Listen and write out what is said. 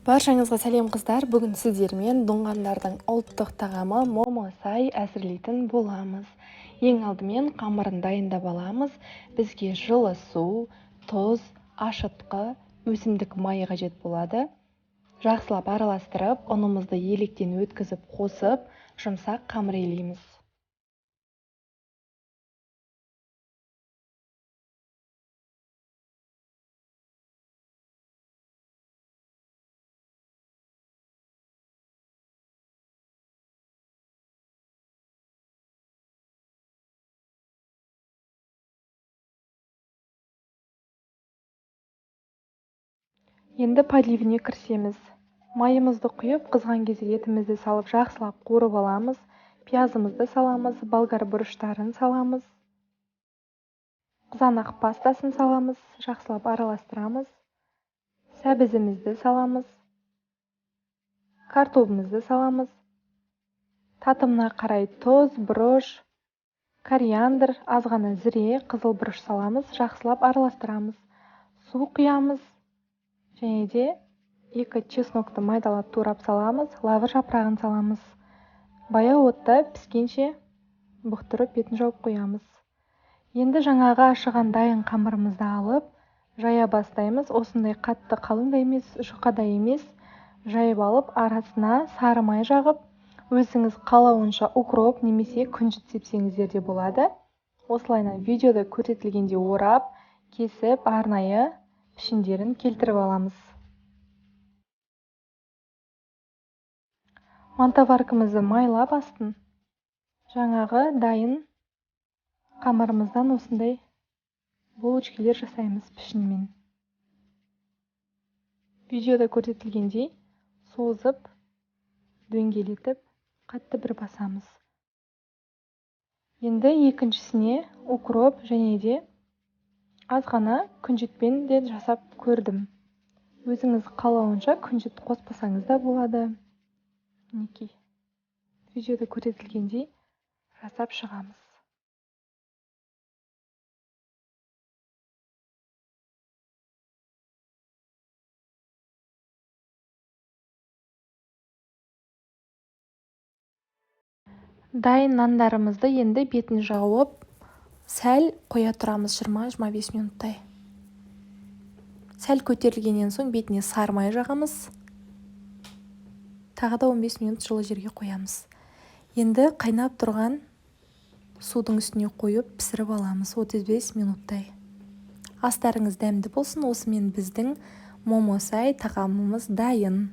Баршаңызға сәлем, қыздар! Бүгін сіздермен дұңғандардың ұлттық тағамы момосай әзірлейтін боламыз. Ең алдымен қамырын дайындап аламыз. Бізге жылы су, тұз, ашытқы, өсімдік майы қажет болады. Жақсылап араластырып, ұнымызды електен өткізіп қосып, жұмсақ қамыр илейміз. Енді подливіне кірісеміз. Майымызды құйып, қызған кезде етімізді салып, жақсылап қуырып аламыз. Пиязымызды саламыз, болгар бұрыштарын саламыз. Қызанақ пастасын саламыз, жақсылап араластырамыз. Сәбізімізді саламыз. Картобымызды саламыз. Татымына қарай тұз, бұрыш, кориандр, аз ғана зіре, қызыл бұрыш саламыз, жақсылап араластырамыз. Су құямыз. Және де 2 чеснокты майдалап турап саламыз, лавр жапырағын саламыз. Баяу отта піскенше бұқтырып, бетін жауып қоямыз. Енді жаңағы ашыған дайын қамырымызды алып, жая бастаймыз. Осындай қатты қалың да емес, жұқа да емес. Жайып алып, арасына сары май жағып, өзіңіз қалауынша укроп немесе күнжіт сепсеңіздер де болады. Осылайынан видеода көрсетілгендей орап, кесіп, арнайы пішіндерін келтіріп аламыз. Мантоваркамызды майлап астын. Жаңағы дайын қамырымыздан осындай булочкилер жасаймыз пішінмен. Видеода көрсетілгендей созып, дөңгелетіп, қатты бір басамыз. Енді екіншісіне укроп және де аз ғана күнжітпен де жасап көрдім. Өзіңіз қалауынша күнжіт қоспасаңыз да болады. Мінекей, видеода көрсетілгендей жасап шығамыз. Дайын нандарымызды енді бетін жауып, сәл қоя тұрамыз 20-25 минуттай. Сәл көтерілгеннен соң бетіне сары май жағамыз. Тағы да 15 минут жылы жерге қоямыз. Енді қайнап тұрған судың үстіне қойып пісіріп аламыз 35 минуттай. Астарыңыз дәмді болсын. Осымен біздің момосай тағамымыз дайын.